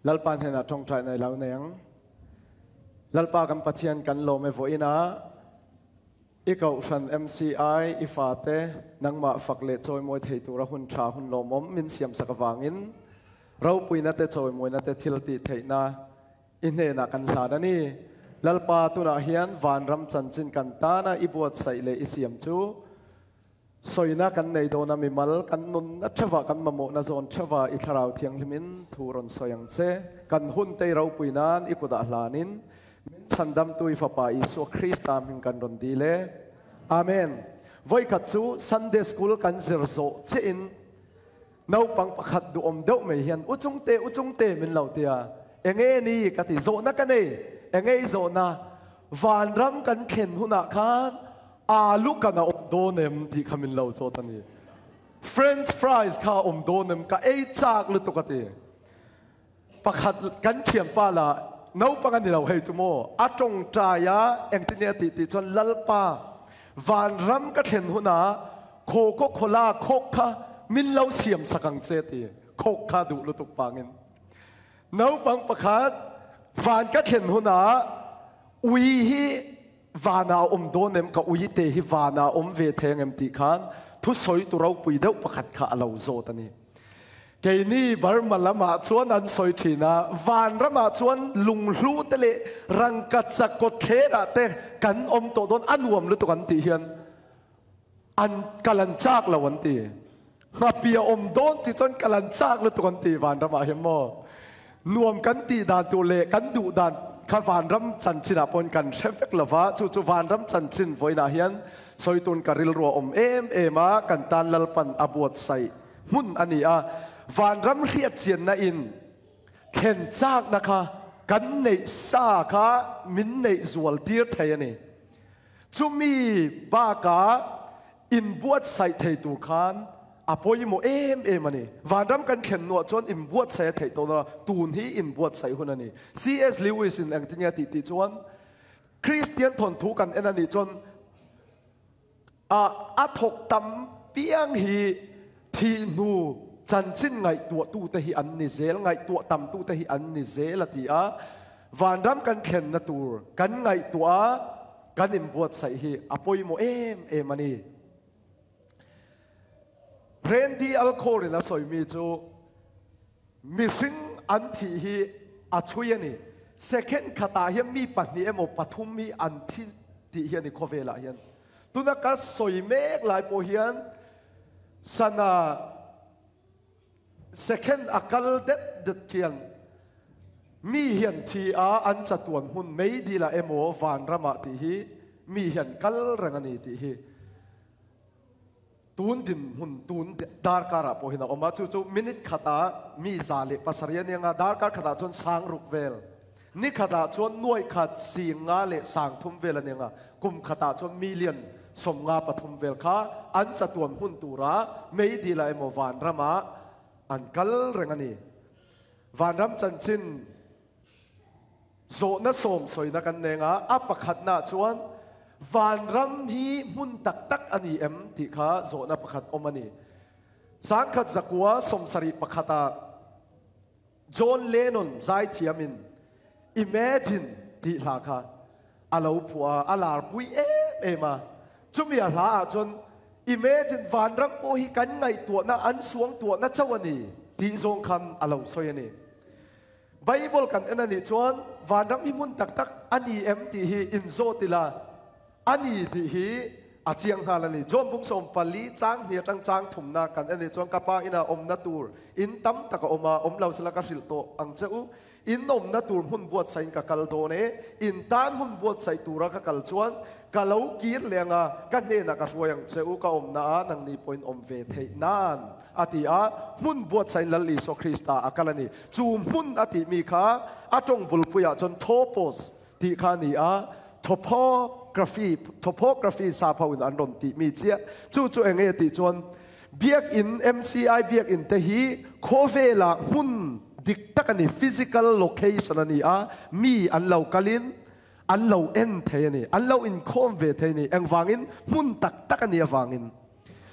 Lalpa hnenah ṭawngṭaina i lo nei ang. Lalpa kan Pathian kan lawm e vawiinah i Kohhran MCI i fate nangmah fak leh chawimawi thei tura hun ṭha hun lawmawm min siamsak avangin ropuina te chawimawina te thil tih theihna i hnenah kan hlan a ni. Lalpa tunah hian vanram chanchin kan tana i buatsaih leh i siam chu Sawina kan nei dawn a, mimal kan nunna theuhah kan mamawhna zawn theuhah i Thlarau Thianghlimin thu rawn sawi ang che. Kan hun te i ropui nan i kutah hlanin min chhandamtu i Fapa Isua Krista hming kan rawn dil e. Amen. Vawikhat chu Sunday School kan zir zawh chiahin naupang pakhat duhawm deuh mai hian U Chungte, U Chungte min lo ti a. Enge ni? ka ti. Zawhna ka nei. Enge i zawhna? Vanram kan thlen hunah khan Alu kan a awm dawn em tih kha min lo zawt a ni. French fries kha a awm dawn em ka ei chak lutuk a ti. Pakhat kan thianpa lah naupang a ni lo hei chu maw a tawngtai a engtin nge a tih tih chuan Lalpa vanram ka thlen hunah khaw kaw khawla khawk kha min lo siam sak ang che a ti. Khawk kha duh lutuk vangin. Naupang pakhat van ka thlen hunah ui hi Vanah a awm dawn em? Ka uite hi vanah a awm ve thei ang em? tih khan thusawi tu ropui deuh pakhat kha a lo zawt a ni. Keini Burma lamah chuan an sawi thin a, vanramah chuan lunghlu te leh rangkachak kawtthlerah te kan awm tawh dawn, a nuam lutuk an tih hian an kal an chak lo an ti. Nghapi a awm dawn tih chuan kal an chak lutuk an ti vanramah hian maw. Nuam kan tih dan tur leh kan duh dan kha vanram chanchinah pawhin kan hre vek lo va, chu chu vanram chanchin vawiinah hian sawi tun ka rilru a awm em em a, kan tan Lalpan a buatsaih hmun a ni a, vanram hriatchianna in thlen chakna kha kan neih sa kha min neih zual tir thei a ni. Chumi bakah inbuatsaih thei tur khan a pawimawh em em a ni. Vanram kan thlen hnuah chuan inbuatsaih a theih tawh lo a, tun hi inbuatsaih hun a ni. CS Lewis in engtin nge a tih tih chuan, Kristian thawnthu kan en a nih chuan a a thawk tam piang hi thih hnu chanchin ngaihtuahtute hi an ni zel, ngaihtuah tamtute hi an ni zel a ti a. Vanram kan thlenna tur kan ngaihtuah a, kan inbuatsaih hi a pawimawh em em a ni. Randy Alcorn-in a sawimi chu mihring an thih hi a chhui a ni. Second khatah hian mi pahnih emaw pathum hi an thi tih hi a ni khawvelah hian. Tuna ka sawi mek lai pawh hian sana Second a kal det det khian mi hian thi a an chatuan hmun meidil ah emaw vanram ah tih hi mi hian kal reng a ni tih hi tun dinhmun tun darkar ah pawh hian a awm a, chu chu minute khat ah mi 107 a nia nga darkar khat ah chuan 6000 vel ni khat ah chuan nuaih khat 50 leh 3000 vel a nia nga kum khat ah chuan million 53 vel kha an chatuan hmun tura meidil ah emaw vanram ah an kal reng a ni. Vanram chanchin zawhna sawm sawina kan neng a, a pakhatna chuan vanram hi hmun tak tak a ni em tih kha zawhna pakhat awm a ni. 1971 ah John Lennon zaithiamin Imagine tih hla kha a lo phuah a, a larpui em em a. Chumi a hla ah chuan Imagine vanram pawh hi kan ngaihtuahna an suangtuahna chauh a ni tih zawng khan a lo sawi a ni. Bible kan en a nih chuan vanram hi hmun tak tak a ni em tih hi inzawt ila A ni tih hi a chiang nghal a ni. John bung 14 chang hnih atang chang thumna kan en hi chuan ka pa inah awmna tur in tam tak a awm a, awm lo sela ka hrilh tawh ang che u. In awmna tur hmun buatsaih in ka kal dawn e. In tan hmun buatsaih tura ka kal chuan ka lo kir leh ang a, ka hnenah ka hruai ang che u, ka awmna ah nangni pawhin awm ve theih nan a ti a. Hmun buatsaih in Lal Isua Krista a kal a ni. Chu hmun a tih mi kha a tawng bulpuiah chuan Topos tih kha a ni a, topography, topography sap ho in an rawn tih mi chiah. Chu chu eng nge tih chuan Biakinn, MCI Biakinn te hi khawvelah hmun dik tak a ni, physical location a ni a, mi an lo kalin an lo en thei a ni, an lo inkhawm ve thei a ni, engvangin hmun tak tak a nih avangin.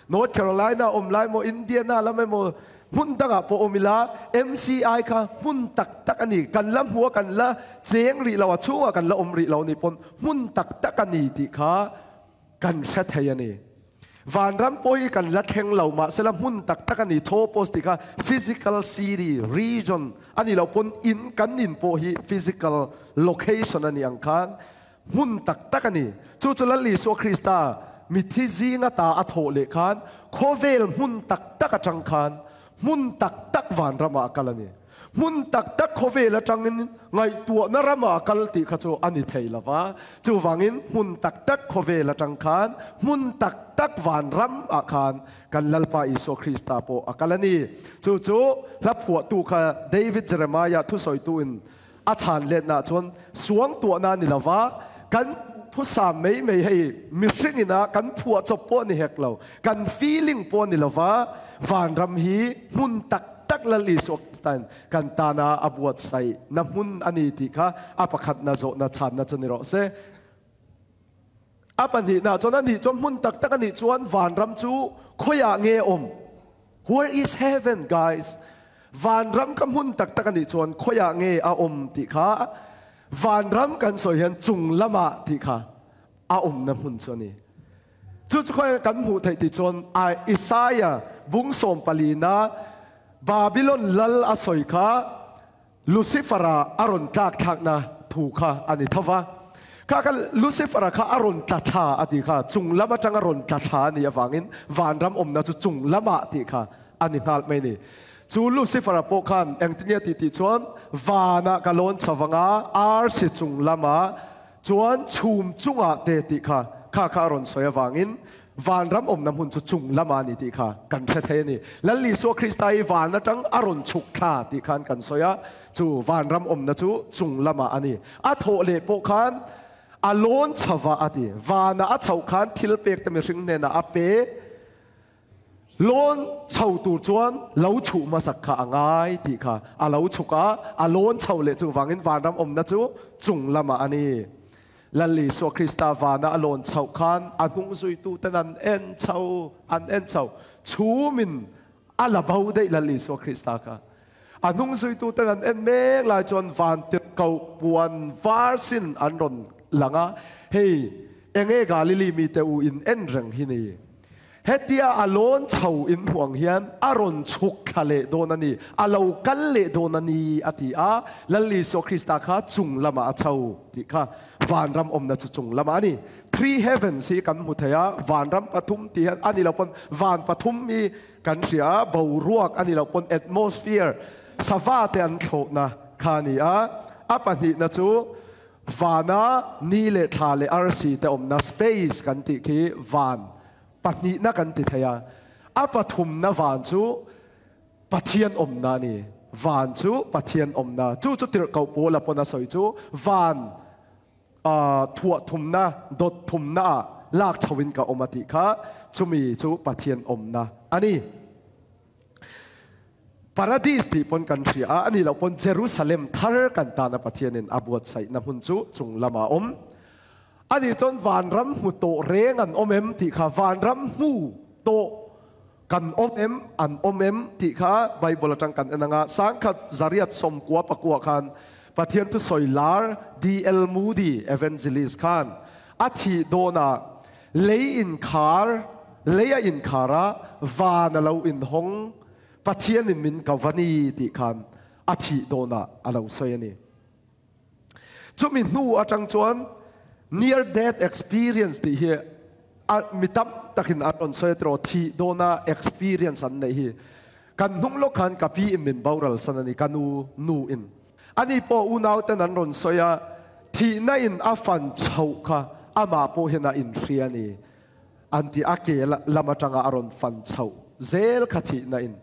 North Carolina awm lai maw, Indiana lam emaw, Hmun dangah pawh awm ila, MCI kha hmun tak tak a ni. Kan la hmu a, kan la cheng rih lo a, chhungah kan la awm rih lo a nih pawn hmun tak tak a ni tih kha kan hre thei a ni. Vanram pawh hi kan la thleng lo, mahsela hmun tak tak a ni. Topos tih kha physical city, region a nih loh pawn in kan in pawh hi physical location a nih ang khan hmun tak tak a ni. Chu chu Lal Isua Krista mithi zinga ta a thawh leh khan khawvel hmun tak tak atang khan hmun tak tak vanramah a kal a ni. Hmun tak tak khawvel atangin ngaihtuahna ramah a kal tih kha chu a ni thei lo va. Chuvangin hmun tak tak khawvel atang khan hmun tak tak vanramah khan kan Lalpa Isua Krista pawh a kal a ni. Chu chu hla phuahtu kha David Jeremiah thusawituin A chhan letna chuan suangtuahna ni lova kan phusam mai mai hei mihring ina kan phuah chawp pawh ni hek lo, kan feeling pawh ni lova vanram hi hmun tak tak Lal Isua Kristain kan tana a buatsaih na hmun a ni tih kha a pakhatna zawhna chhanna chu ni rawh se. A pahnihna chuan a nih chuan hmun tak tak a nih chuan vanram chu khawiah nge awm? Where is heaven guys? Vanram ka hmun tak tak a nih chuan khawiah nge a awm tih kha vanram kan sawi hian chung lamah tih kha a awmna hmun chu a ni. Chu chu khawiah kan hmuh theih tih chuan Isaiah bung sawmpalina Babylon lal a sawi kha Lucifer-a a rawn tlak thlakna thu kha a ni tho va. Kha kha Lucifer-a kha a rawn tla thla a tih kha chung lam atanga rawn tla thla a nih avangin vanram awmna chu chung lamah tih kha a ni nghal mai a ni. Chu Lucifer-a pawh khan engtin nge tih tih chuan vanah ka lawn chho vang a, arsi chung lamah chuan chhum chungah te tih kha kha kha a rawn sawi avangin Vanram awmna hmun chu chung lama a ni tih kha kan hre thei a ni. Lal Isua Krista hi van atang a rawn chhuk thla tih khan kan sawi a, chu vanram awmna chu chung lamah a ni. A thawh leh pawh khan a lawn chho a ti. Vanah a chhoh khan thil pek te mihring hnenah a pe. Lawn chho tur chuan lo chhuh hmasak kha a ngai tih kha a lo chhuk a, a lawn chho leh chuvangin vanram awmna chu chung lamah a ni. Lal Isua Krista vana a lawn chhoh khan a hnung zuituten an en chho, an en chho. Chhumin a la bo daih Lal Isua Krista kha. A hnung zuituten an en mek lai chuan van tirhkoh puan var sin an rawn lang a, Hei, enge Galili mite u in en reng hi ni? Hetia a lawn chho in hmuh ang hian a rawn chhuk thla leh dawn a ni, a lo kal leh dawn a ni, a ti a. Lal Isua Krista kha chung lamah a chho tih kha vanram awmna chu chung lamah a ni. Three heavens hi kan hmu thei a, vanram pathum tih hian a ni lo pawn van pathum hi kan hria a, boruak a ni lo pawn atmosphere, sava te an thlawhna kha a ni a. A pahnihna chu Vana ni leh thla leh arsi te awmna space kan tih khi van pahnihna kan ti thei a, a pathumna van chu Pathian awmna a ni. Van chu Pathian awmna. Chu chu tirhkoh Paula pawn a sawi chu van thuah thumna, dawt thumna ah lak chhoin ka awm a tih kha chumi chu Pathian awmna a ni. Paradis tih pawn kan hria a, a nih loh pawn Jerusalem thar kan tana Pathianin a buatsaihna hmun chu chung lamah a awm. A nih chuan vanram hmu tawh reng an awm em tih kha, vanram hmu tawh kan awm em, an awm em tih kha Bible atang kan en ang a. Sangkhat zariat sawmkua pakua khan Pathian thusawi lar DL Moody Evangelist khan a thih dawnah Lei inkhar, lei a inkhar a, van a lo inhawng, Pathianin min ko va ni tih khan a thih dawnah a lo sawi a ni. Chumi hnu atang chuan near death experience tih hi a mi tam takin an rawn sawi a tiraw, thih dawna experience an neih hi. Kan hnung lawk khan ka pi in min boral san a ni, ka nu nu in. Ani pawh unauten an rawn sawi a, thihna in a fan chhoh kha amah pawh hian a inhria a ni an ti. A ke lam atanga a rawn fan chhoh zel kha thihna in.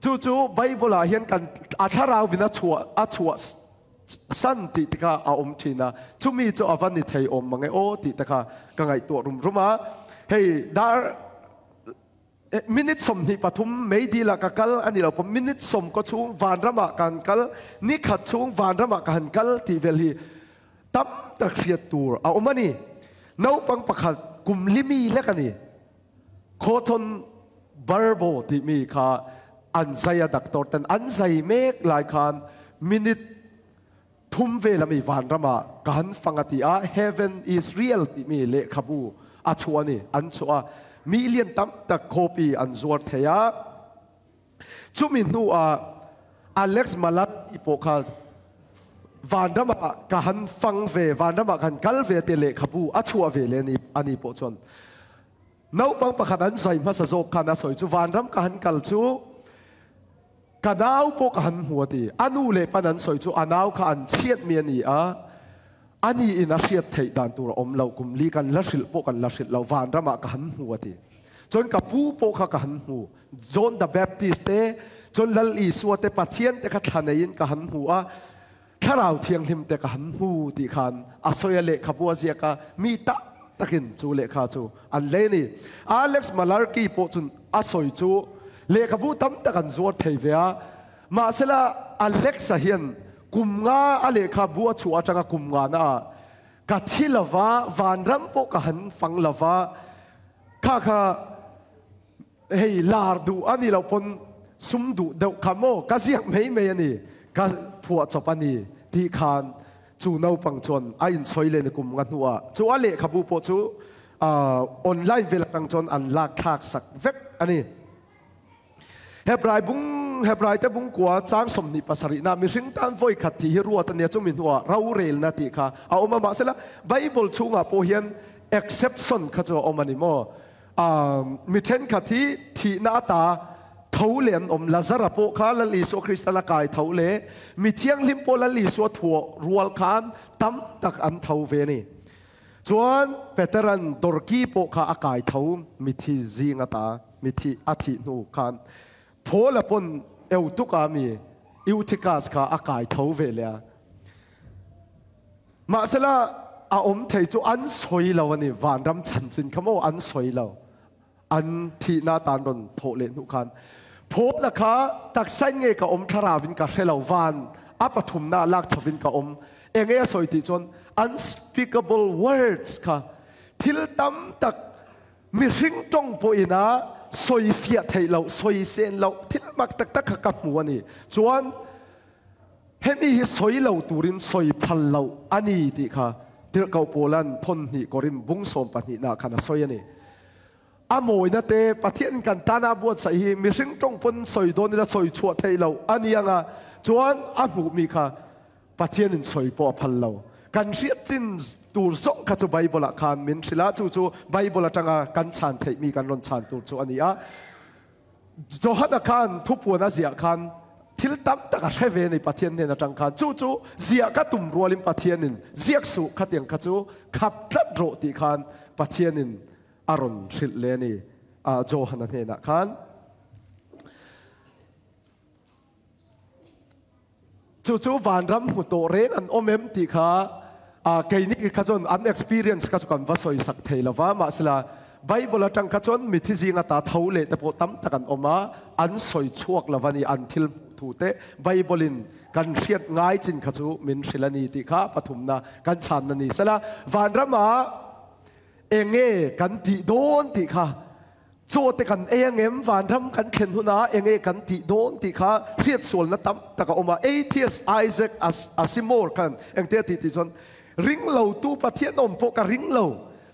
Chu chu Bible ah hian kan a thlarauvin a chhuah a chhuah san tih te kha a awm thin a, chumi chu a va ni thei awm mange aw tih te kha ka ngaihtuah rum rum a. Hei dar. Minute 23 meidil ah ka kal a ni lo pawh minute sawm kaw chhung vanram ah ka han kal, ni khat chhung vanram ah ka han kal tih vel hi tam tak hriat tur a awm a ni. Naupang pakhat kum limi lek a ni. Khawthawn Barbo tih mi kha. an zai a doctor ten an zai mek lai khan minute thum vel ami vanram ah ka han fang a ti a, Heaven is real tih mi lehkhabu a chhuah a ni, an chhuah a, million tam tak copy an zuar thei a. Chumi hnu ah Alex Malarkey pawh kha vanram ah ka han fang ve, vanram ah ka han kal ve tih lehkhabu a chhuah ve leh a ni pawh chuan Naupang pakhat an zai hmasa zawk khan a sawi chu vanram ka han kal chu ka nau pawh ka han hmu a ti. A nu leh pan an sawi chu a nau kha an chhiat mi a ni a, a ni in a hriat theih dan tur a awm lo, kum li kan la hrilh pawh kan la hrilh lo, vanram ah ka han hmu a ti. Chuan ka pu pawh kha ka han hmu, John the Baptist te, chuan Lal Isua te, Pathian te kha thla nei in ka han hmu a, Thlarau Thianghlim te ka han hmu tih khan a sawi a, lehkhabu a ziak a, mi tam takin chu lehkha chu an lei a ni. Alex Malarkey pawh chun a sawi chu lehkhabu tam tak an zuar thei ve a, mahsela Alex-a hian kum nga a lehkhabu a chhuah atanga kum nga na ah ka thi lova, vanram pawh ka han fang lova, kha kha Hei lar duh a nih loh pawn sum duh deuh kha maw ka ziak mai mai a ni, ka phuah chawp a ni tih khan chu naupang chuan a insawi leh ni kum nga hnuah chu a lehkhabu pawh chu online vel atang chuan an lak thlak sak vek a ni. Hebrai bung Hebrai te bungkua chang 27 na mihring tan vawi khat tih hi ruat a nia chumi hnuah rorelna tih kha a awm a mahsela Bible chhungah pawh hian exception kha chu a awm a ni maw. Mi thenkhat hi thihna ata tho leh an awm. Lazara pawh kha Lal Isua Krista la kai tho leh mi thianghlim pawh Lal Isua thuah rual khan tam tak an tho ve a ni. Chuan Peteran Dorki pawh kha a kai tho mithi zing ata mithi a thih hnu khan Paula pawn Eutuka mi Eutychus kha a kai tho ve leh a. Mahsela a awm thei chu an sawi lo a ni, vanram chanchin kha maw an sawi lo. An thihna atan rawn thawh leh hnuh khan Paula kha taksa in nge ka awm thlarau in ka hre lo, van a pathumna ah lak chho in ka awm. Enge a sawi tih chuan unspeakable words kha thil tam tak mihring tawng pawhin a sawi fiah theih loh, sawi sen loh thil mak tak tak kha ka hmu a ni. Chuan Hemi hi sawi lo turin sawi phal loh a ni tih kha Tirhkoh Paula'n thawn hnih Korin bung sawm pahnihna khan a sawi a ni. A mawina te Pathianin kan tana a buatsaih hi mihring tawng pawn sawi dawn ila sawi chhuah theih loh a ni ang a, chuan a hmuh mi kha Pathianin sawi pawh a phal lo. Kan hriat chin tur zawng kha chu Bible-ah khan min hrilh a, chu chu Bible atanga kan chhan theih mi kan rawn chhan tur chu a ni a. Johana khan thupuan a ziah khan thil tam tak a hre ve a ni Pathian hnen atang khan. Chu chu ziah ka tum rualin Pathianin ziak suh khatiang kha chu khap tlat rawh tih khan Pathianin a rawn hrilh leh a ni Johana hnenah khan. Chu chu vanram hmu tawh reng an awm em tih kha keini kha chuan an experience kha chu kan va sawi sak thei lo va, mahsela Bible atang kha chuan mithi zinga ta tho leh te pawh tam tak an awm a, an sawi chhuak lo va ni, an thil hmuh thu te Bible in kan hriat ngai chin kha chu min hrilh a ni tih kha pathumna kan chhanna ni sela vanramah enge kan tih dawn tih kha Chaw te kan ei angem, vanram kan thlen hunah enge kan tih dawn tih kha hriatsualna tam tak a awm a. Atheist Isaac Asimov khan engte a tih tih chuan, Ring lo tu Pathian awm pawh ka ring lo,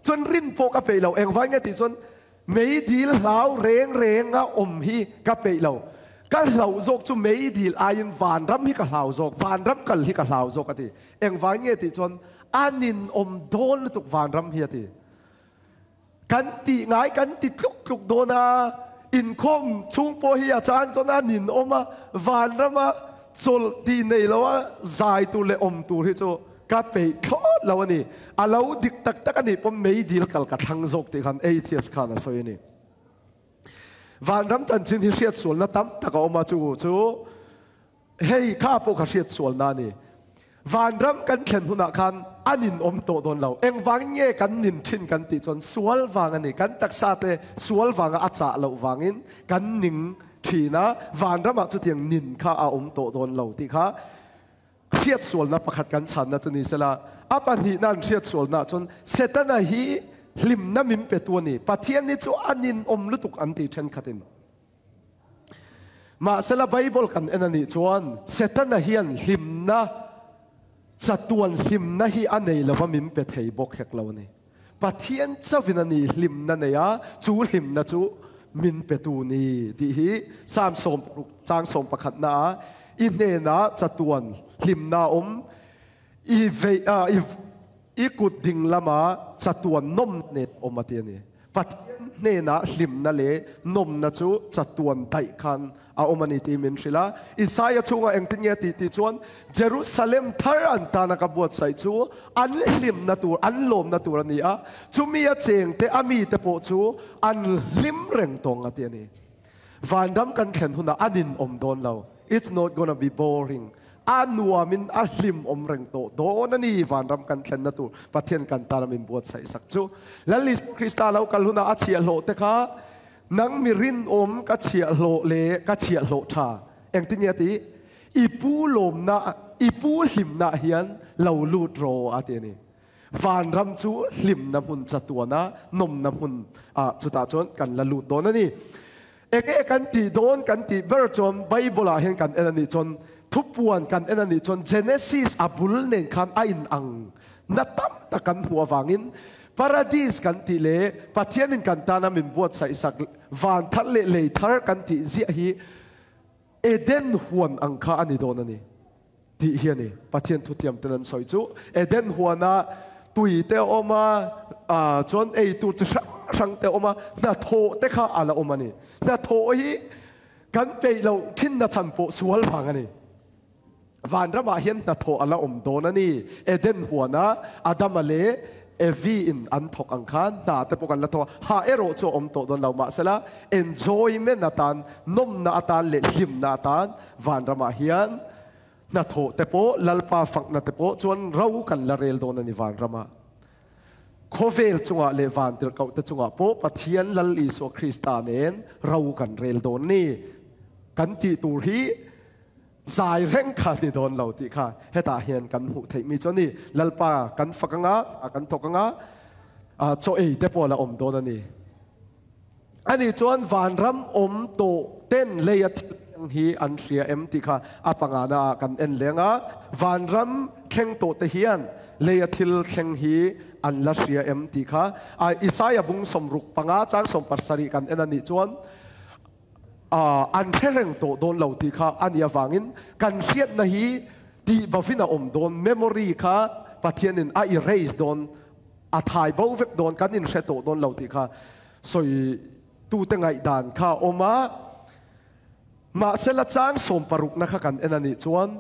chuan rin pawh ka peih lo, engvai nge tih chuan meidil hlau reng renga awm hi ka peih lo, ka hlauh zawk chu meidil aiin vanram hi ka hlau zawk, vanram kal hi ka hlau zawk a ti. Engvai nge tih chuan a ninawm dawn lutuk vanram hi a ti. Kan tih ngai kan ti tluk tluk dawn a, inkhawm chhung pawh hi a chang chuan a ninawm a, vanrama chawlh tih nei lo a zai tur leh awm tur hi chu ka peih thlawt lo a ni. A lo dik tak tak a nih pawn meidil kal ka thlang zawk tih khan atheist khan a sawi a ni. Vanram chanchin hi hriatsualna tam tak a awm a, chu chu Hei kha pawh ka hriat sualna a ni. Vanram kan thlen hunah khan a nin awm tawh dawn lo. Engvangin nge kan nin thin kan tih chuan sual vang a ni. Kan taksa te sual vanga a chah loh vangin kan ning thin a, vanramah chutiang nin kha a awm tawh dawn lo tih kha hriat sualna pakhat kan chhanna chu ni sela. A pahnihna an hriat sualna chuan Setana hi hlimna min petu a ni. Pathian hi chu a nin awm lutuk an ti thenkhatin. Mahsela Bible kan en a nih chuan Setana hian hlimna, chatuan hlimna hi a nei lova min pe thei bawk hek lo a ni. Pathian chauhin a ni hlimna nei a, chu hlimna chu min petu ni tih hi Psalm 60 chang 11 ah i hnenah chatuan hlimna a awm, i vei i i kut ding lamah chatuan nawmna nen a awm a ti a ni. Pathian hnenah hlimna leh nawmna chu chatuan daih khan a awm a ni tih min hrilh a. Isaia chhungah engtin nge a tih tih chuan, Jerusalem thar an tana ka buatsaih chu an hlimna tur, an lawmna tur a ni a, chumi a chengte, a mite pawh chu an hlim reng tawng a ti a ni. Vanram kan thlen hunah a ninawm dawn lo. It's not gonna be boring. A nuamin a hlimawm reng tawh dawn a ni vanram kan thlenna tur Pathian kan tana min buatsaih sak chu. Lal Isua Krista lo kal hunah a chhiahhlawh te kha nang mi rinawm ka chhiahhlawh leh ka chhiahhlawh tha. Engtin nge a tih? I pu lawmna, i pu hlimna hian lo lut rawh a ti a ni. Vanram chu hlimna hmun chatuana nawmna hmun ah chutah chuan kan la lut dawn a ni. Enge kan tih dawn kan tih ber chuan Bible ah hian kan en a nih chuan thupuan kan en a nih chuan Genesis a bul nen khan a in ang na tam tak kan hmuh avangin Paradis kan tih leh Pathianin kan tana min buatsaih sak van thar leh lei thar kan tih ziah hi Eden huan ang kha a ni dawn a ni. Tih hi a ni. Pathian thutiam ten an sawi chu Eden huana tui te a awm a, chuan ei tur chi hrang hrang te a awm a, hnathawh te kha a la awm a ni. Hnathawh hi kan peih loh thinna chhan pawh sual vang a ni. Vanramah hian hnathawh a la awm dawn a ni. Eden huana Adama leh Evi in an thawk ang khan hna te pawh kan la thawk a, ha erawh chu a awm tawh dawn lo. Mahsela enjoyment atan, nawmna atan leh hlimna atan vanramah hian Hnathawh te pawh, Lalpa fakna te pawh chuan ro kan la rel dawn a ni vanramah. Khawvel chungah leh vantirhkoh te chungah pawh Pathian Lal Isua Krista nen ro kan rel dawn ni. Kan tih tur hi zai reng kha ni dawn lo tih kha hetah hian kan hmuh theih mi chu a ni. Lalpa kan fak anga, kan thawk anga, chaw ei te pawh a la awm dawn a ni. Ani chuan vanram awm tawh ten leia thil thleng hi an hria em tih kha a pangana ah kan en leng a. Vanram thleng tawh te hian leia thil thleng hi an la hria em tih kha Isaia bung 65 chang 17 kan en a nih chuan an hre reng tawh dawn lo tih kha a nih avangin kan hriatna hi tih bovin a awm dawn, memory kha Pathianin a erase dawn. A thai bo vek dawn, kan inhre tawh dawn lo tih kha sawi tute ngaihdan kha a awm a. Mahsela chang 60 na kha kan en a nih chuan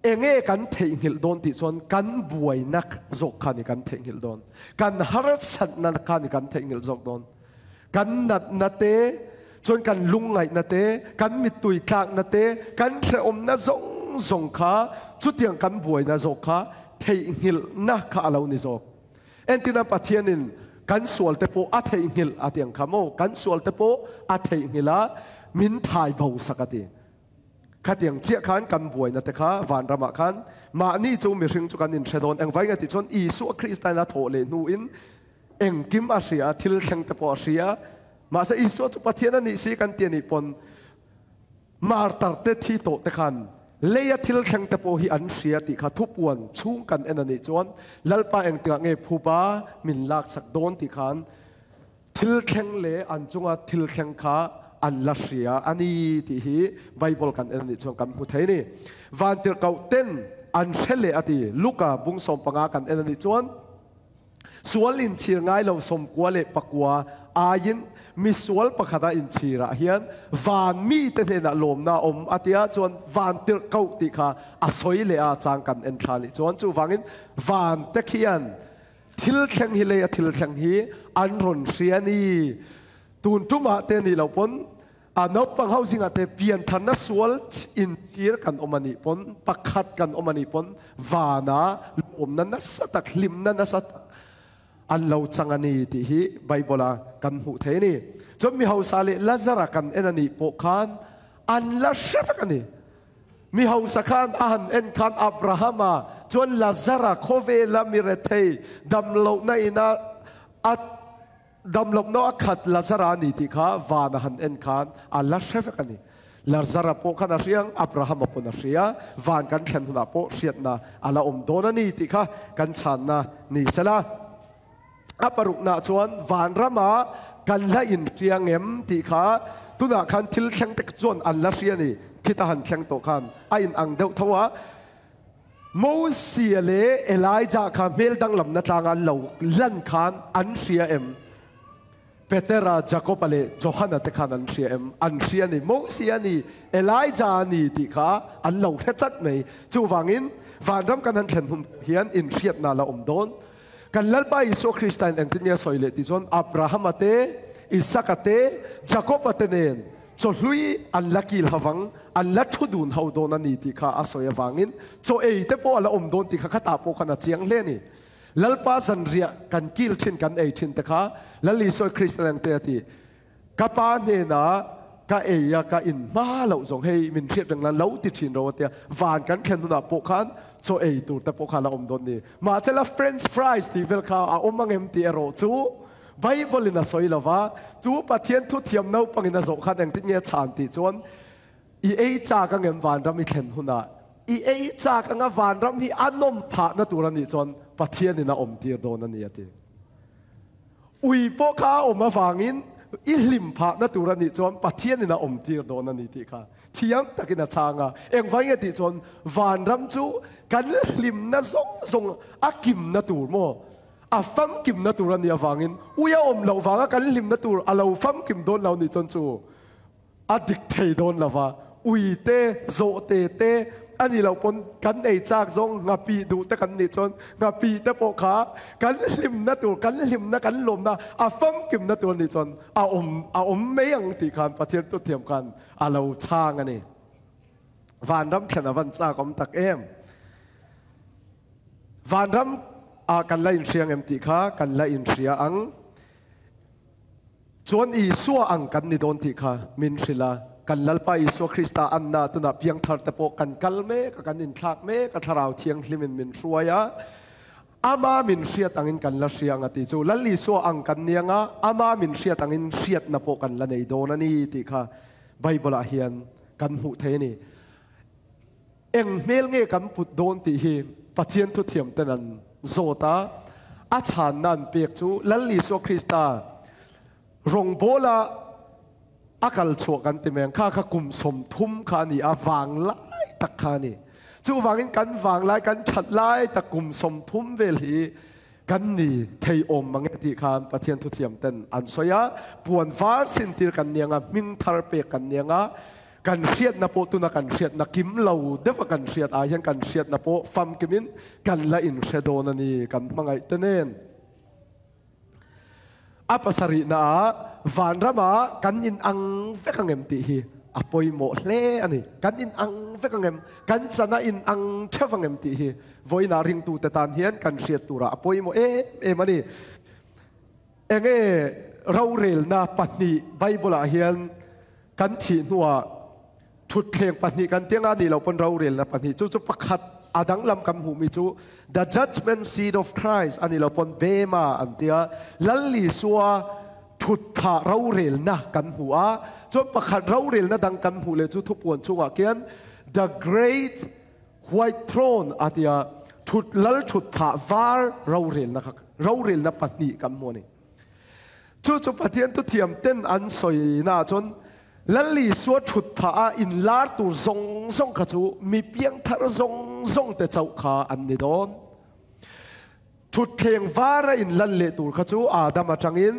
enge kan theihnghilh dawn tih chuan kan buaina zawk kha ni kan theihnghilh dawn. Kan harsatna kha ni kan theihnghilh zawk dawn. Kan natna te, chuan kan lungngaihna te, kan mittui tlakna te, kan hrehawmna zawng zawng kha chutiang kan buaina zawk kha theihnghilhna kha a lo ni zawk. Entirna Pathianin kan sualte pawh a theihnghilh a ti ang kha maw? Kan sualte pawh a theihnghilh a, min thai bo sak a ti. Khatiang chiah khan kan buaina te kha vanramah khan mahni chu mihring chu kan inhre dawn. Engvai nge tih chuan Isua Kristain a thawh leh hnuin engkim a hria a, thil thleng te pawh a hria. Mahse Isua chu Pathian a nih si kan ti a nih pawn martar te thi tawh te khan leia thil thleng te pawh hi an hria tih kha thupuan chhung kan en a nih chuan Lalpa engtikah nge phuba min laksak dawn tih khan thil thleng leh an chunga thil thleng kha an la hria a ni tih hi Bible kan en a nih chuan kan hmu thei a ni. Vantirhkoh ten an hre leh a ti. Luka bung 15 kan en a nih chuan Sual inchhir ngai lo 99 aiin misual pakhata inchhirah hian van mite hnenah lawmna a awm a tia chuan van tirh koh tih kha a sawi leh a chang kan en thla nih chuan chuvangin van te khian thil thleng hi leia thil thleng hi an rawn hria ni tun tumah te nih loh pawn A naupang ho zingah te piantharna sual inchhir kan awm a nih pawn, pakhat kan awm a nih pawn vana lawmna nasa tak, hlimna nasa tak an lo chang a ni tih hi Bible a kan hmuh thei a ni. Chuan mi hausa leh Lazara kan en a nih pawh khan an la hre vek a ni. Mi hausa khan a han en khan Abrahama chuan Lazara khawvela mi rethei damlohna ina a Damlawpna a khat Lazara a ni tih kha van a han en khan a la hre vek a ni. Lazara pawh khan a hria ang, Abrahama pawn a hria, van kan thlen hunah pawh hriatna a la awm dawn a ni tih kha kan chhanna ni sela. A paruknaah chuan vanrama kan la inhria ngem tih kha tunah khan thil thleng te chuan an la hria a ni. Khita han thleng tawh khan a inang deuh tho a. Mosia leh Elijah kha hmel danglamna tlanga an lo lan khan an hria em? Petera, Jakoba leh Johana te khan an hria em? An hria a ni. Mosia a ni, Elijah a ni tih kha an lo hre chat mai. Chuvangin vanram kan han thlen hum hian inhriatna la awm dawn. Kan Lalpa Isua Kristain engtin nge a sawi leh tih chuan Abrahama te, Isaka te, Jakoba te nen chawhlui an la kil havang, an la thu dun ho dawn a ni tih kha a sawi avangin chaw ei te pawh a la awm dawn tih kha khatah pawh khan a chiang hle a ni. Lalpa zanriah kan kil thin kan ei thin te kha Lal Isua Krista nen te a ti. Ka pa hnenah ka ei a ka in hma loh zawng hei min hriat reng la lo ti thin ro a tia van kan thlen hunah pawh khan chaw ei tur te pawh kha la awm dawn ni. Mahse la French fries tih vel kha a awm ang em tih erawh chu Bible in a sawi lo va, chu Pathian thuthiam naupangin a zawh khan engtin nge a chhan tih chuan I ei chak ang em vanram i thlen hunah i ei chak anga vanram hi a nawm phahna tur a nih chuan Pathianin a awm tir dawn a ni a ti. Ui pawh kha a awm avangin i hlim phahna tur a nih chuan Pathianin a awm tir dawn a ni tih kha thiam takin a chhang a. Engvai nge tih chuan vanram chu kan hlimna zawng zawng a kimna tur maw? A famkimna tur a nih avangin ui a awm loh vanga kan hlimna tur a lo famkim dawn lo nih chuan chu A dik thei dawn lo va, ui te, zawhte te a nih loh pawn kan ei chak zawng nghapih duh te kan nih chuan nghapih te pawh kha kan hlimna tur, kan hlimna, kan lawmna a famkimna tur a nih chuan a awm a awm mai ang tih khan Pathian tuthiam khan a lo chhang a ni. Vanram thlen a van chak awm tak em? Vanram ah kan la inhria ang em tih kha kan la inhria ang. Chuan Isua ang kan ni dawn tih kha min hrilh a, kan Lalpa Isua Krista anna tunah piangthar te pawh kan kal mek a, kan inthlak mek a, Thlarau Thianghlimin min hruai a, Ama min hriat angin kan la hria ang a ti chu. Lal Isua ang kan ni anga, Ama min hriat angin hriatna pawh kan la nei dawn a ni tih kha Bible-ah hian kan hmuh thei a ni. Eng hmel nge kan put dawn tih hi Pathian thuthiamten an zawt a, a chhanna an pek chu Lal Isua Krista rawngbawla a kal chhuah kan ti mai ang, kha kha kum 30 kha a ni a, vanglai tak kha a ni. Chuvangin kan vanglai, kan that lai tak kum 30 vel hi kan ni thei awm mang e tih khan Pathian thuthiamten an sawi a, puan var sintir kan ni ang a, hming thar pek kan ni ang a, Kan hriatna pawh tuna kan hriatna kim lo deuha kan hriat ai hian kan hriatna pawh famkimin kan la inhre dawn a ni kan hmangaih te nen. A pasarihna ah vanrama kan inang vek ang em tih hi a pawimawh hle a ni. Kan inang vek ang em? Kan chan a inang theuh ang em tih hi vawiinah ringtute tan hian kan hriat turah a pawimawh em em a ni. Enge rorelna pahnih Bible-ah hian Kan thih hnuah thutthleng pahnih kan ti anga nih loh pawn rorelna pahnih chu chu pakhat a danglam kan hmuhmi chu the judgment seat of Christ a nih loh pawn Bema an tia Lal Isua thutphah rorelna kan hmu a chuan pakhat rorelna dang kan hmuh leh chu thupuan chungah khian the great white throne a tia thut Lal thutphah var rorelna kha rorelna pahnih kan hmu a ni. Chu chu Pathian thuthiam ten an sawi naah chuan Lal Isua thut phah a inlar tur zawng zawng kha chu mi piangthar zawng zawng te chauh kha an ni dawn. Thutthleng var a inlan leh tur kha chu Adam atangin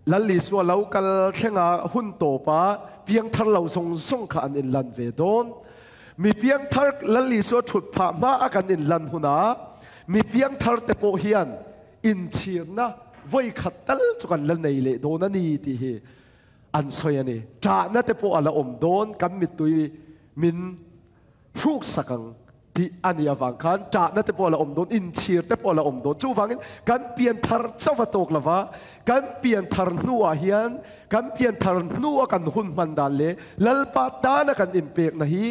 Lal Isua lo kal thlenga hun tawpa piangthar lo zawng zawng kha an inlan ve dawn. Mi piangthar Lal Isua thut phah hma a kan inlan hunah mi piangthar te pawh hian Inchhirna vawi khat tal chu kan la nei leh dawn a ni tih hi an sawi a ni. Ṭahna te pawh a la awm dawn, kan mittui min hruksak ang tih a nih avang khan ṭahna te pawh a la awm dawn, inchhir te pawh a la awm dawn. Chuvangin kan pianthar chauh a tawk lova, kan pianthar hnuah hian kan pianthar hnua kan hun hman dan leh Lalpa tana kan inpekna hi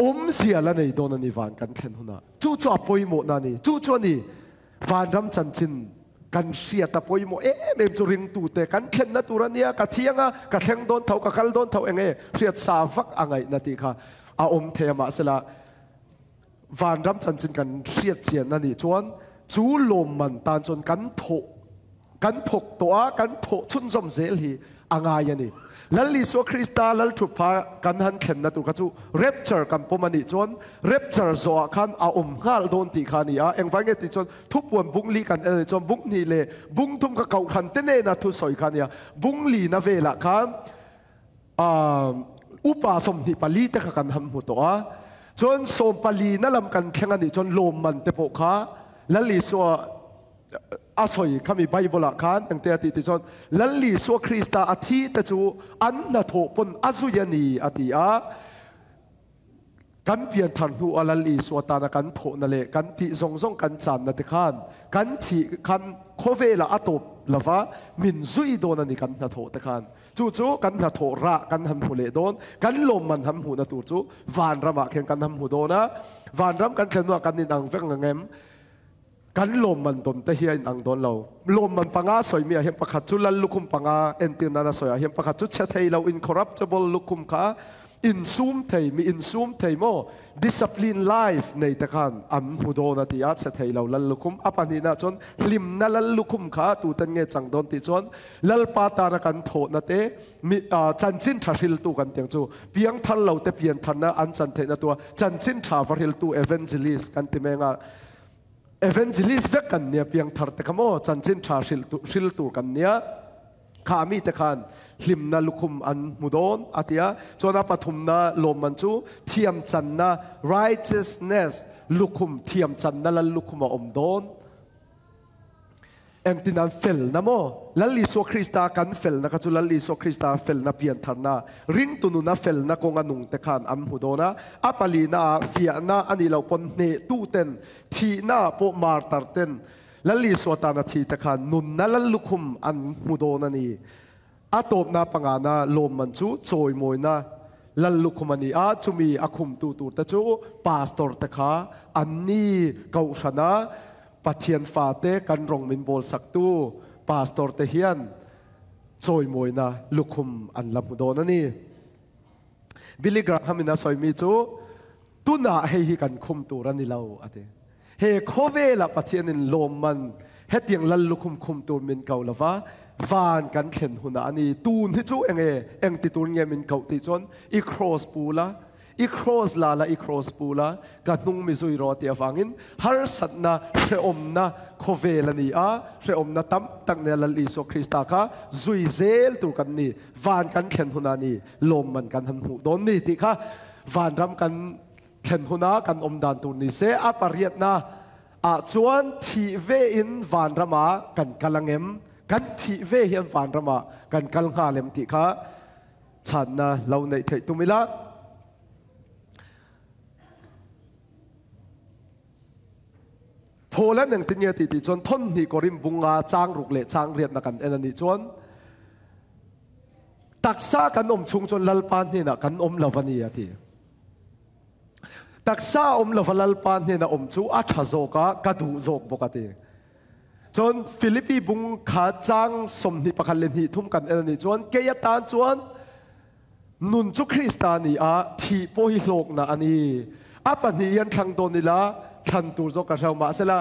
Awmzia la nei dawn a ni van kan thlen hunah. Chu chu a pawimawhna a ni. Chu chu a ni vanram chanchin Kan hriat a pawimawh em em chu ringtute kan thlenna tur a nia, ka thiang a, ka thleng dawn tho, ka kal dawn tho eng nge hriat sa vak a ngaihna tih kha a awm thei a mahsela vanram chanchin kan hriat chian a nih chuan chu lawmman tan chuan kan thawh kan thawk tawh a, kan thawh chhunzawm zel hi a ngai a ni. Lal Isua Krista Lal thutpha kan han thlenna tur kha chu rapture kan pawm a nih chuan rapture zawhah khan a awm nghal dawn tih kha a ni a. Engvai nge tih chuan thupuan bung li kan en a nih chuan bung hnih leh bung thum kha kohhran te nena thusawi kha a ni a. Bung lina velah khan upa 24 te kha kan han hmu tawh a. Chuan sawmpalina lam kan thleng a nih chuan lawmman te pawh kha Lal Isua A sawi khami Bible ah khan engte a tih ti chuan Lal Isua Krista a thi te chu an hnathawh pawn a zui a ni a ti a. Kan pianthar hnu a Lal Isua tana kan thawhna leh kan tih zawng zawng kan channa te khan kan thih khan khawvelah a tawp lova min zui dawn a ni kan hnathawh te khan. Chu chu kan hnathawh rah kan han hmu leh dawn, kan lawmman han hmuhna tur chu vanramah khian kan han hmu dawn a. Vanram kan thlen hnuah kan inang vek ang em? Kan lawmman dawn te hi a inang dawn lo. Lawmman panga sawi mi ah hian pakhat chu lal lukhum panga entir nana sawi ah hian pakhat chu chhe thei lo incorruptible lukhum kha insum thei mi insum thei maw discipline life nei te khan an hmu dawn a ti a chhe thei lo lal lukhum a pahnihna chuan hlimna lal lukhum kha tuten nge chang dawn tih chuan Lalpa tana kan thawhna te mi chanchin tha hriltu kan tiang chu piangthar lo te piantharna an chan theihna tua chanchin tha va hriltu evangelist kan ti meng a Evangelist vek kan nia, piangthar te kha maw chanchin tha hril tur kan nia, kha mi te khan hlimna lukhum an hmu dawn a tia. Chuan a pathumna lawmman chu thiamchanna, righteousness, lukhum, thiamchanna lal lukhum a awm dawn. Engtin an felna maw? Lal Isua Krista kan felna kha chu Lal Isua Krista felna piantharna, ringtu nuna felna kawnga nungte khan an hmu dawn a. A palina ah fiahna a nih loh pawn hnehtuten, thihna ah pawh martarten Lal Isua tana thite khan nunna Lal lukhum an hmu dawn a ni. A tawpna pangana lawmman chu chawimawina Lal lukhum a ni a, chumi a khumtu turte chu pastor te kha an ni. Kohhrana Pathian fate kan rawng min bawlsaktu pastor te hian chawimawina lukhum an la hmu dawn a ni. Billy Graham in a sawimi chu tunah hei hi kan khum tur a ni lo a ti. He khawvelah Pathian in lawmman hetiang lal lukhum khum tur min ko lova van kan thlen hunah a ni. Tun hi chu enge engti tur nge min koh tih chuan i cross pu la I cross la la, i cross pu la, ka hnung mi zui rawh tih avangin harsatna, hrehawmna khawvel a ni a, hrehawmna tam tak nia Lal Isua Krista kha zui zel tur kan ni, van kan thlen hunah ni lawmman kan han hmuh dawn ni tih kha vanram kan thlen huna kan awm dan tur ni se, a pariatna ah chuan thih ve in vanramah kan kal angem, kan thih ve hian vanramah kan kal nghal em tih kha Chhanna lo neih theih tum ila. Paul an engtin nge tih tih chuan thawnhnih Korin bunga chang ruk leh chang riatna kan en a nih chuan taksa kan awm chhung chuan Lalpa hnenah kan awm lo a ni a ti. Taksa awm lova Lalpa hnena awm chu a tha zawk a, ka duh zawk bawk a ti. Cun Filipi bung kha caang 21 le hnih thum kan el nih cun kei atan chuan nun cu Krista ni ah thih pawh hi hlawknak a ni. A pahnih hi an thlang tawn ila thlan tur zawk ka hreu mahsela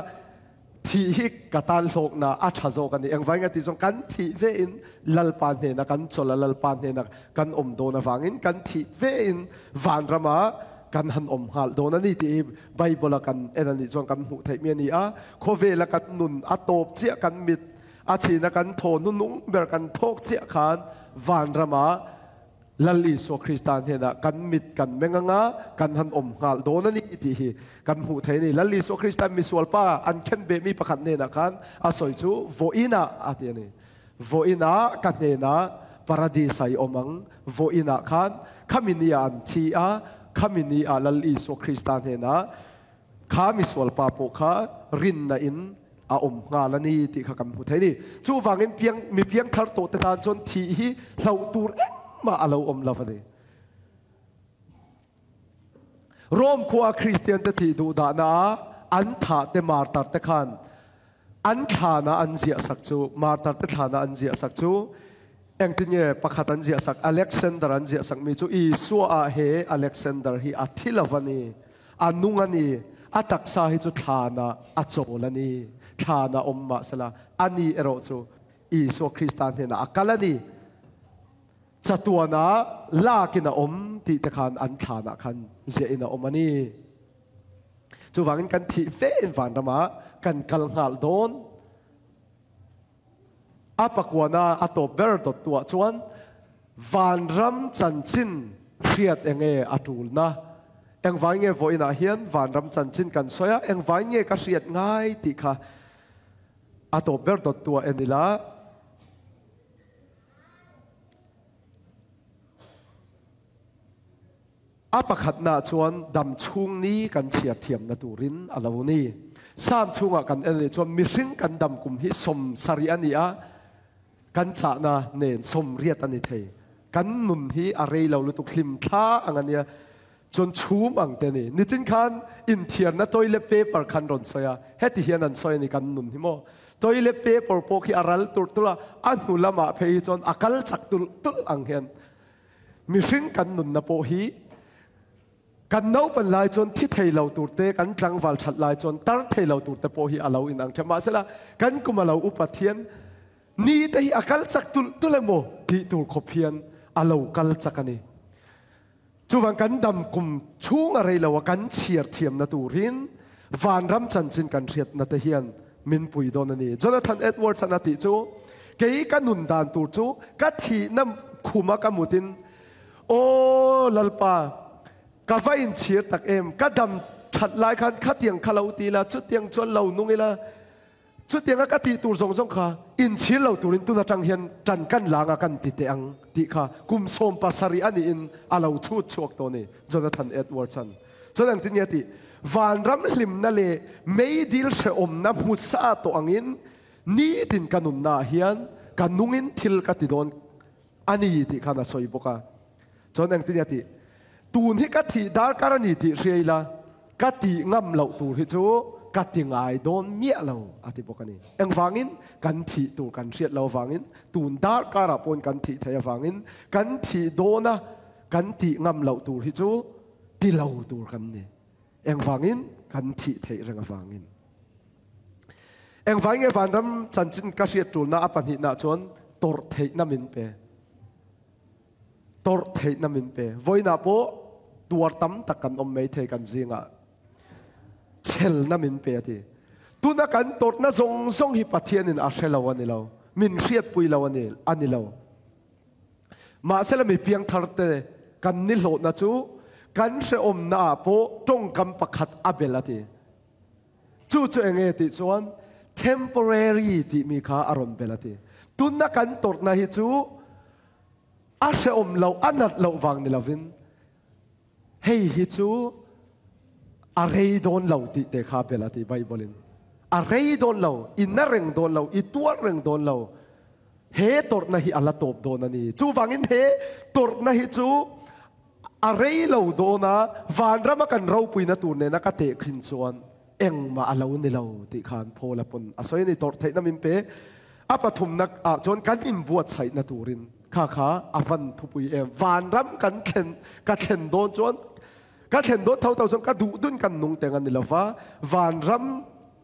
thih hi ka tan hlawknak a ṭha zawk a ni. Engvai nga ti zong kan thih ve in Lalpa hnenah kan chol a Lalpa hnenah kan um dawn avangin kan thih ve in vanram ah kan han um hngal dawn a ni ti hi Bible a kan en a nih chuan kan hmuh theihmi a ni a. Khawvel a kan nun a tawp chiah kan mit a chin a kan thaw hnuhnung ber kan thawk chiah khan vanram ah Lal Isua Krista hnenah kan mit kan meng anga kan han um hngal dawn a ni tih hi kan hmuh thei a ni. Lal Isua Krista misual pa an khenbehmi pakhat hnenah khan a sawi chu vawiin ah a ti a ni. Vawiin ah ka hnenah paradis ah i um ang. Vawiin ah khan khami ni ah an thi a, khami ni ah Lal Isua Krista hnenah kha misual pa pawh kha rinna in a um nghal a ni tih kha kan hmu thei ni. Chuvangin piang mi piangthar tawh te tan chuan thih hi hlauh tur engmah a lo awm lo a ni. Rome khua Kristian te thih duh dahna ah an thah te martar te khan. An thlana an ziah sak chu, martar te thlana an ziah sak chu, engtin nge pakhat an ziah sak, Alexander an ziah sak mi chu Isua ah he Alexander hi a thi lo a ni, a nung a ni, a taksa hi chu thlana a chawl a ni, thlana awm mahsela a ni erawh chu Isua Krista hnenah a kal a ni. Chatuana lakin a awm tih te khan an thlanah khan ziahin a awm a ni. Chuvangin kan thih fe in vanramah kan kal nghal dawn. A pakuana a tawp ber dawttuah chuan vanram chanchin hriat enge a tulna? Engvai nge vawiinah hian vanram chanchin kan sawi a, engvai nge ka hriat ngai tih kha a tawp ber dawttuah en ila. A pakhatnaah chuan dam chhung ni kan chhiar thiamna turin a lo ni. Sam chhungah kan en leh chuan mihring kan dam kum hi 70 a ni a, kan chahna nen 80 a ni thei. Kan nun hi a rei lo lutuk hlimthla ang a nia, chuan chhum ang te a ni. Nichin khan inthiarna toilet paper khan rawn sawi a, heti hian an sawi a ni kan nun hi maw. Toilet paper pawh khi a ral turh turh a, a hnu lamah phei hi chuan a kal chak tulh tulh ang hian Mihring kan nunna pawh hi kan naupan lai chuan thi thei lo tur te, kan tlangval that lai chuan tar thei lo tur te pawh hi a lo inang ṭheuh. Mahsela, kan kum a lo upat hian ni te hi a kal chak tulh tulh emaw tih tur khawp hian a lo kal chak a ni. Chuvang kan dam kum chhung a rei lo a, kan chhiar thiamna turin vanram chanchin kan hriatna te hian min pui dawn a ni. Jonathan Edwards an a tih chu, Kei ka nun dan tur chu ka thihna khuma ka mutin, Aw Lalpa, ka va inchhir tak em, ka dam that lai khan khatiang kha lo ti ila, chutiang chuan lo nung ila, chutianga ka tih tur zawng zawng kha inchhir lo turin tun atang hian tan kan lang a kan ti teh ang tih kha kum 17 a niin a lo chhut chhuak tawh a ni, Jonathan Edwards an. Chuan engtin nge a tih? Vanram hlimna leh meidil hrehawmna hmu sa tawh angin nitin ka nunnaah hian ka nungin thil ka ti dawn a ni tih khan a sawi bawk a. Chuan engtin nge a tih? Tun hi ka thih darkar a ni tih hria ila ka tih ngam loh tur hi chu ka ti ngai dawn miah lo a ti bawk a ni. Engvangin? Kan thih tur kan hriat lo avangin, tun darkarah pawhin kan thih theih avangin kan thih dawna kan tih ngam loh tur hi chu ti lo tur kan ni. Engvangin? Kan thih theih reng avangin. Engvangin nge vanram chanchin ka hriat tulna a pahnihna chuan tawrh theihna min pe. Tawrh theihna min pe. Vawiinah pawh tuar tam tak kan awm mai thei kan zingah. Chhelna min pe a ti. Tuna kan tawrhna zawng zawng hi Pathianin a hre lo a ni lo. Min hriatpui lo a ni a ni lo. Mahsela mi piangtharte kan ni hlawhna chu kan hrehawmna ah pawh tawngkam pakhat a bel a ti. Chu chu enge tih chuan temporary tih mi kha a rawn bel a ti. Tunna kan tawrhna hi chu a hrehawm loh, a nat loh vang ni lovin hei hi chu a rei dawn lo tih te kha bel a ti Bible in. A rei dawn lo, i na reng dawn lo, i tuar reng dawn lo. He tawrhna hi a la tawp dawn a ni. Chuvangin he tawrhna hi chu a rei lo dawn a, vanrama kan ropuina tur nena ka tehkhin chuan engmah a lo ni lo tih khan Paula pawn a sawi a ni. Tawrh theihna min pe. A pathumna ah chuan kan inbuatsaihna turin kha kha a van thupui em. Vanram kan thlen, ka thlen dawn chuan, ka thlen dawn tho tho chuan ka duh dun kan nung teng a ni lova, vanram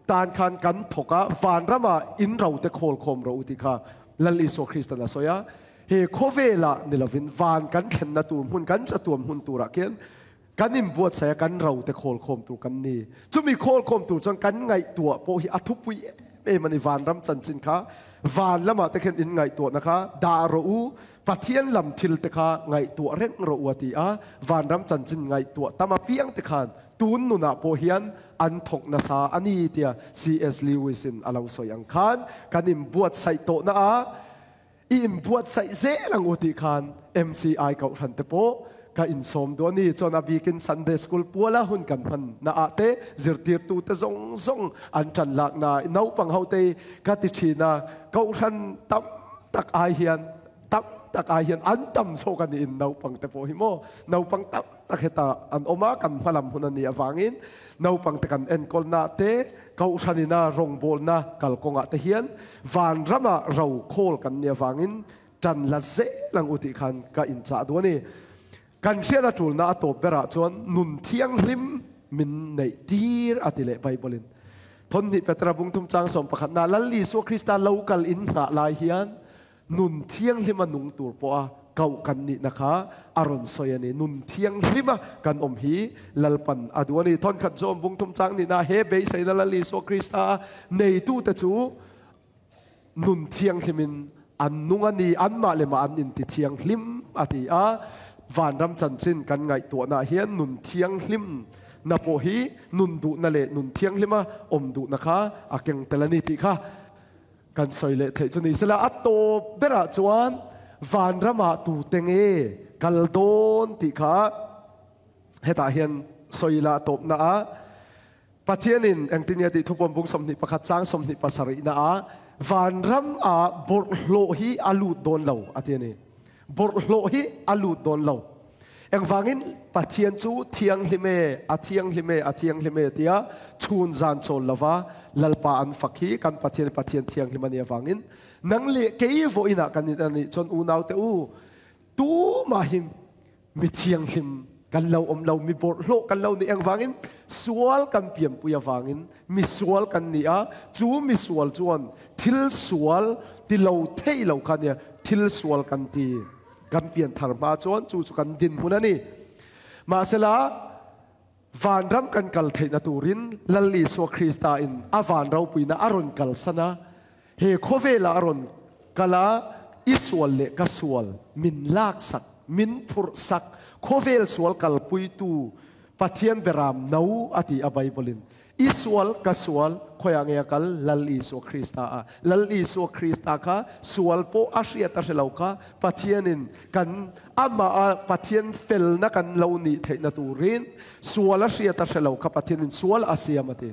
Tan khan kan thawk a, vanramah in rote khawl khawm rawh u tih kha Lal Isua Kristan a sawi a. He khawvelah ni lovin van kan thlenna tur hmun, kan chatuam hmun turah khian kan inbuatsaih a, kan rote khawl khawm tur kan ni. Chumi khawl khawm tur chuan kan ngaihtuah pawh hi a thupui em em a ni. Vanram chanchin kha van lamah te khian in ngaihtuahna kha dah rawh u, Pathian lam thil te kha ngaihtuah reng rawh u a ti a. Vanram chanchin ngaihtuah tam apiang te khan Tun nunah pawh hian an thawk nasa a ni tia CS Lewis in a lo sawi ang khan kan inbuatsaih tawhna ah i inbuatsaih zel ang u tih khan MCI Kohhran te pawh ka insawm duh a ni. Chuan a bikin Sunday School puala hun kan hman na ah te zirtirtu te zawng zawng an tan lakna naupang ho te ka ti thin a, Kohhran tam tak ai hian tam tak ai hian an tam zawk a ni in naupang te pawh hi maw naupang tam tak heta an awm a kan hmalam hun a nih avangin naupang te kan enkawlna te kohhranina rawngbawlna kalkawngah te hian vanrama ro khawl kan nih avangin tan la zel ang u tih khan ka inchah duh a ni. Kan hriat a tulna a tawp berah chuan nun thianghlim min neih tir a ti leh Bible-in. Thawmhnih Petra bung thum chang sawm pakhatna Lal Isua Krista lo kal in nghah lai hian nun thianghlima nung tur pawha koh kan nihna kha a rawn sawi a ni. Nun thianghlima kan awm hi Lalpan a duh a ni. Thawnkhat John bung thum chang nihna he beiseina Lal Isua Krista neitute chu nun thianghlimin an nung a ni, anmah leh mah an inti thianghlim a ti a. Vanram chanchin kan ngaihtuahnaah hian nun thianghlim na pawh hi nun duhna leh nun thianghlima awm duhna kha a keng tel a ni tih kha kan sawi leh theih chu ni sela. A tawp berah chuan vanramah tute nge kal dawn tih kha hetah hian sawi ila a tawpna ah. Pathianin engtin nge tih thupuan bung 21 chang 27 na ah vanram ah bawrhhlawh hi a lut dawn lo a ti a ni. Bawrhhlawh hi a lut dawn lo. Engvangin Pathian chu thianghlim e, a thianghlim e, a thianghlim e tia chhun zan chawl lova Lalpa an fak hi kan Pathian Pathian thianghlim a nih avangin nang leh kei vawiinah kan in a nih chuan unaute u tumah hi Mi thianghlim kan lo awm lo, mi bawrhhlawh kan lo nih engvangin sual kan pianpui avangin misual kan ni a, chu misual chuan thil sual ti lo thei lo kha nia thil sual kan ti. Kan pianthar hma chuan chu chu kan dinhmun a ni. Mahsela, vanram kan kal theihna turin Lal Isua Krista in a van ropuina a rawn kalsan a, He khawvelah a rawn kal a, i sual leh ka sual min laksak, min phurhsak, khawvel sual kalpuitu Pathian beram no a ti a Bible-in. I sual, ka sual, khawiah nge a kal? Lal Isua Krista a. Lal Isua Krista kha sual pawh a hriat a hre lo kha Pathianin kan amah a Pathian felna kan lo nih theihna turin sual a hriat a hre lo kha Pathianin sual a siam a ti.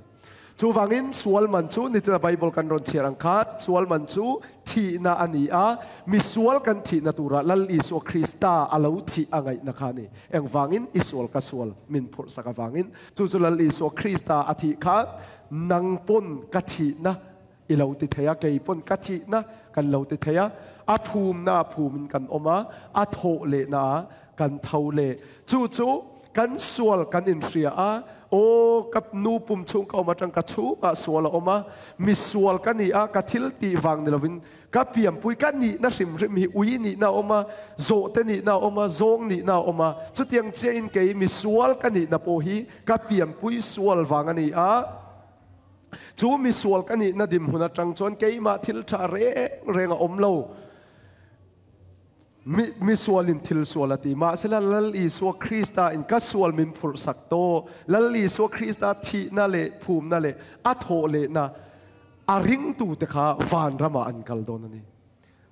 Chuvangin sual man chu nichina Bible kan rawn chhiar ang khan sual man chu thihna a ni a, misual kan thihna turah Lal Isua Krista a lo thih a ngaihna kha a ni. Engvangin? I sual ka sual min phurhsak avangin. Chu chu Lal Isua Krista a thih khan nang pawn ka thihna i lo ti thei a, kei pawn ka thihna kan lo ti thei a, a phumna ah phumin kan awm a, a thawh lehna ah kan tho leh. Chu chu kan sual kan inhria a, aw ka nu pum chhung ka awm atang ka chhungah sual a awm a, mi sual ka ni a, ka thil tih vang ni lovin ka pianpui ka nihna hrim hrim hi ui nihna a awm a, zawhte nihna a awm a, zawng nihna a awm a, chutiang chiahin kei mi sual ka nihna pawh hi ka pianpui sual vang a ni a. Chu mi sual ka nihna dinhmun atang chuan keimah thil tha reng reng a awm lo. Mi, mi sualin thil sual a ti. Mahsela Lal Isua Krista in ka sual min phurhsak tawh. Lal Isua Krista thihna leh phumna leh a thawh lehna a ringtute kha vanramah an kal dawn a ni.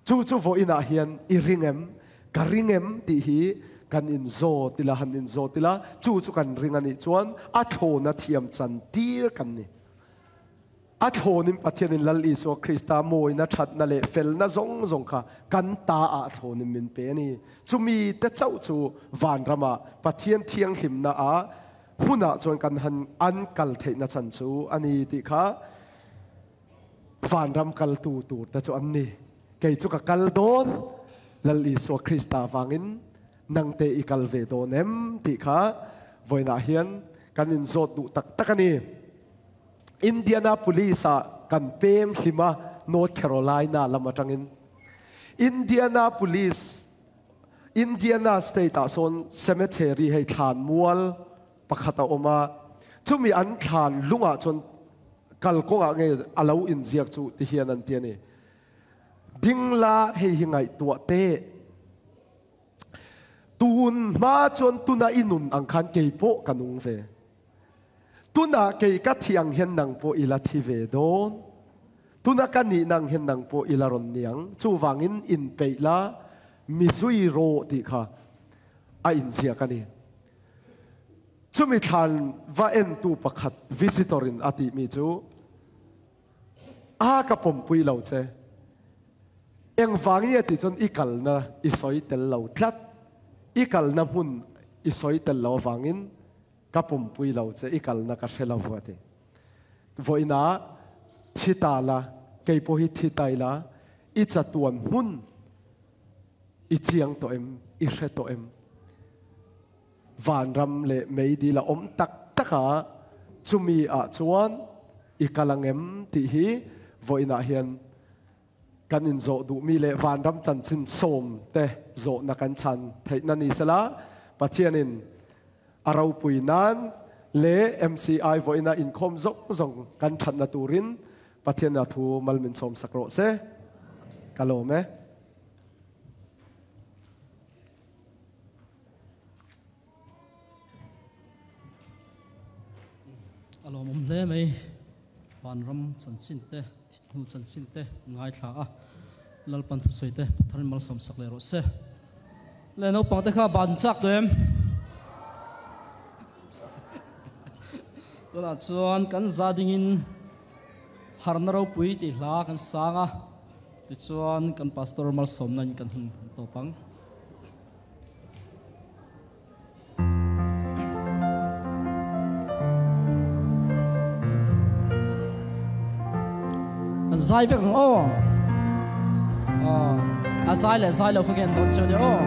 Chu chu vawiinah hian i ring em? Ka ring em? tih hi kan inzawt ila, han inzawt ila, chu chu kan ring a nih chuan a thlawna thiam chan tir kan ni. A thlawnin Pathianin Lal Isua Krista mawina, thatna leh felna zawng zawng kha kan ta ah thlawnin min pe a ni. Chumi te chauh chu vanramah Pathian thianghlimna ah hmunah chuan kan han an kal theihna chhan chu a ni tih kha vanram kaltu tur te chu an ni. Kei chu ka kal dawn Lal Isua Krista vangin nangte i kal ve dawn em tih kha vawiinah hian kan inzawt duh tak tak a ni. Indianapolis ah kan pem hlim a, North Carolina lam atangin. Indianapolis, Indiana state ah sawn cemetery hei thlan mual pakhat a awm a, chumi an thlan lungah chuan kalkawngah nge a lo inziak chu ti hian an ti a ni. Ding la hei hi ngaihtuah teh. Tun hma chuan tuna i nun ang khan kei pawh ka nung ve. Tunah kei ka thi ang hian nang pawh i la thi ve dawn. Tuna ka nih nang hian nang pawh i la rawn ni ang. Chuvangin inpeih la, mi zui rawh tih kha a inziak a ni. Chumi thlan va entu pakhat visitor in a tihmi chu, A ka pawmpui lo che. Eng vang nge tih chuan i kalna i sawi tel lo tlat. I kalna hmun i sawi tel lo avangin ka pumpui lo che, i kalna ka hre lo a ti. Vawiinah thi ta la, kei pawh hi thi ta ila, i chatuan hmun i chiang tawh em, i hre tawh em? Vanram leh meidil a awm tak tak a, chumi ah chuan i kal ang em tih hi vawiinah hian kan inzawh duhmi leh vanram chanchin sawm te zawhna kan chhan theihna ni sela, Pathianin a ropui nan leh MCI vawiina inkhawm zawng zawng kan thatna turin Pathianin a thu mal min sawmsak rawh se. Ka lawm e. A lawmawm hle mai. Vanram chanchin te, thihnu chanchin te ngaithla a, Lalpan thusawi te Patharin malsawm sak leh rawh se. Le naupang te kha ban chak tawh em? Tunah chuan kan za dingin harna ropui tih hla kan sang a, tichuan kan pastor malsawmna in kan hun tawp ang. An zai vek ang aw. Aw, a zai leh zai lo kha ngen dawn chiu nia aw.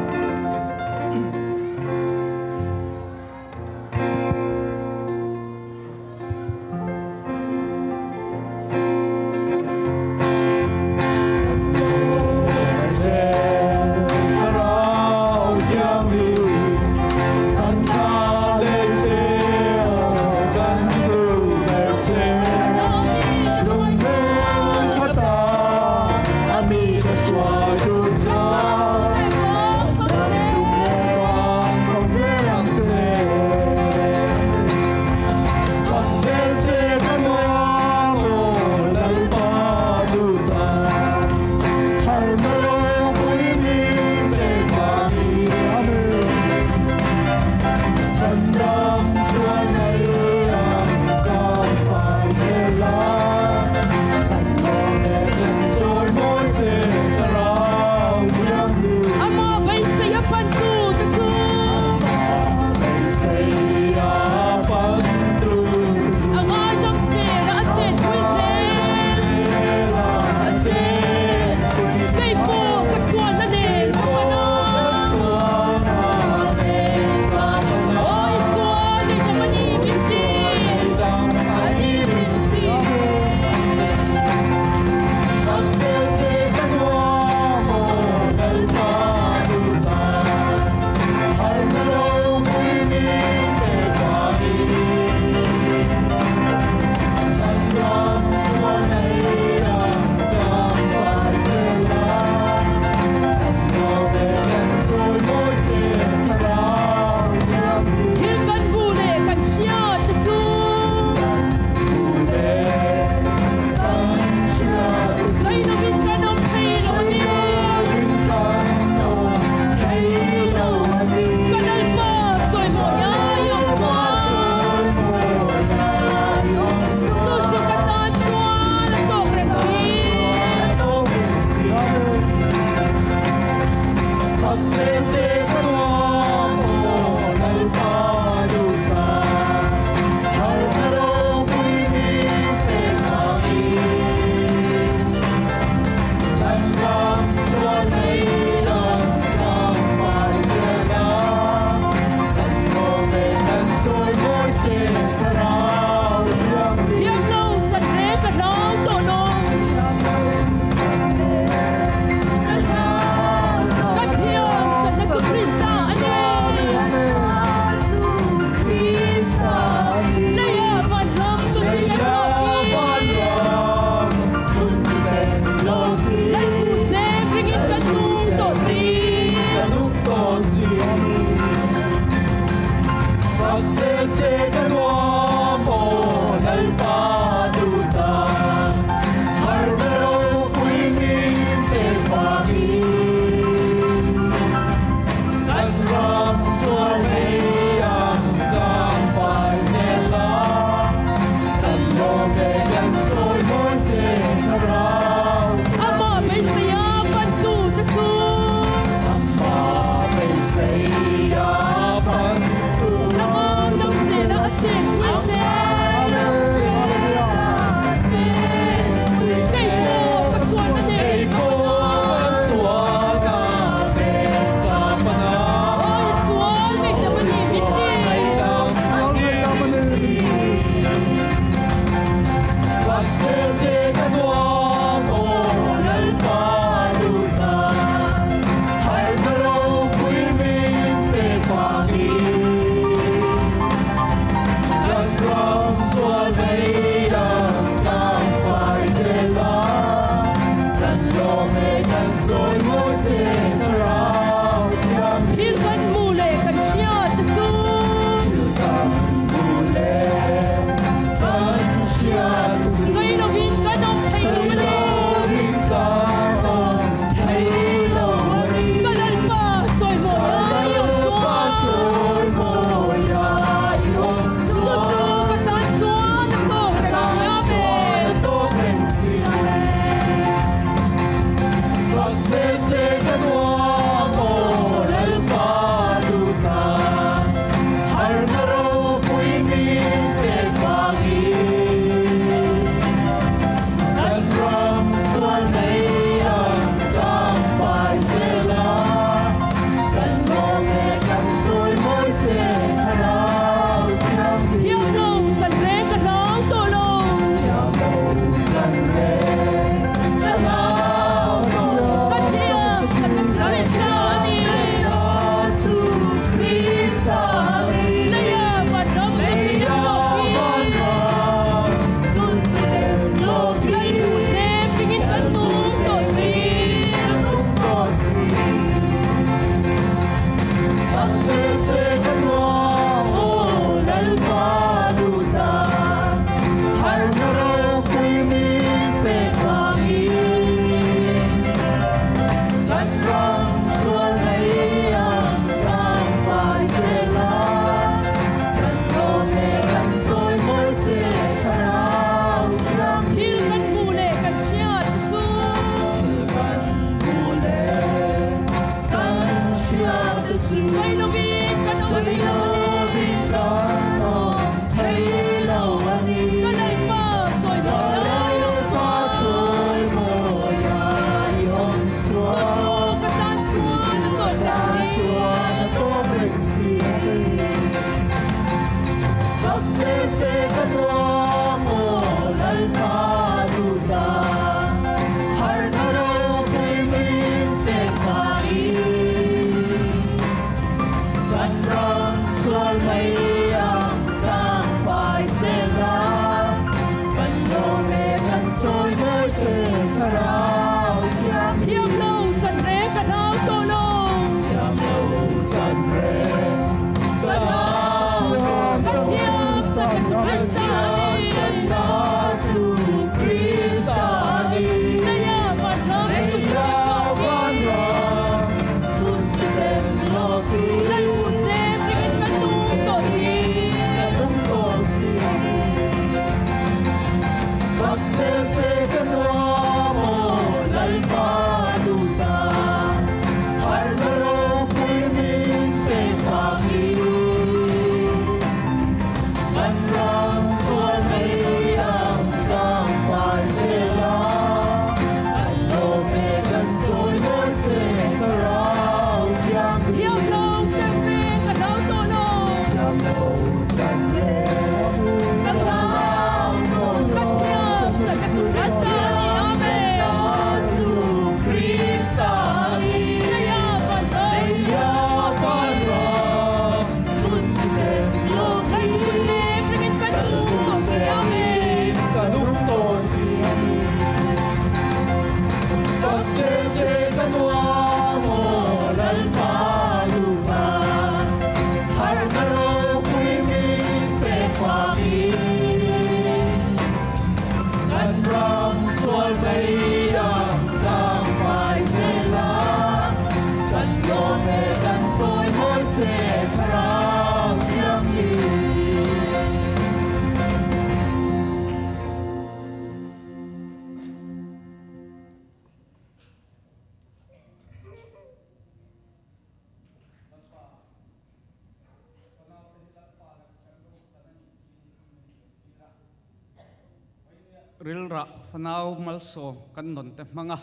Rilrah fanau malsawm kan nawn te hmang a,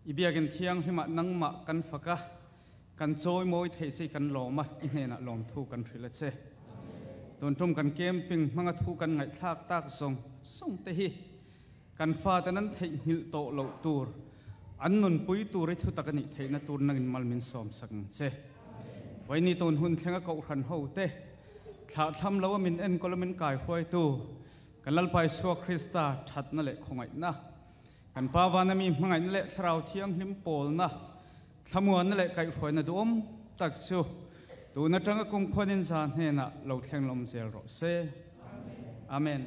i biakin thianghlimah nangmah kan fak a, kan chawimawi theih che i kan lawm a, i hnenah lawmthu kan hrilh a che. Tun tum kan camping hmanga thu kan ngaihthlak tak zawng zawng te hi kan fate nan theihnghilh tawh loh tur, an nunpui tur i thutak a nih theihna tur nangin mal min sawmsak ang che. Vawiini tun hun thlenga kohhran ho te thlahthlam lo a min enkawl a min kaihruaitu Kan Lalpa Isua Krista thatna leh khawngaihna, kan Pa vana mi hmangaihna leh Thlarau Thianghlim pawlna, thlamuanna leh kaihhruaina duhawm tak chu tun atanga kum khuanin za hnenah lo thleng lawm zel rawh se. Amen.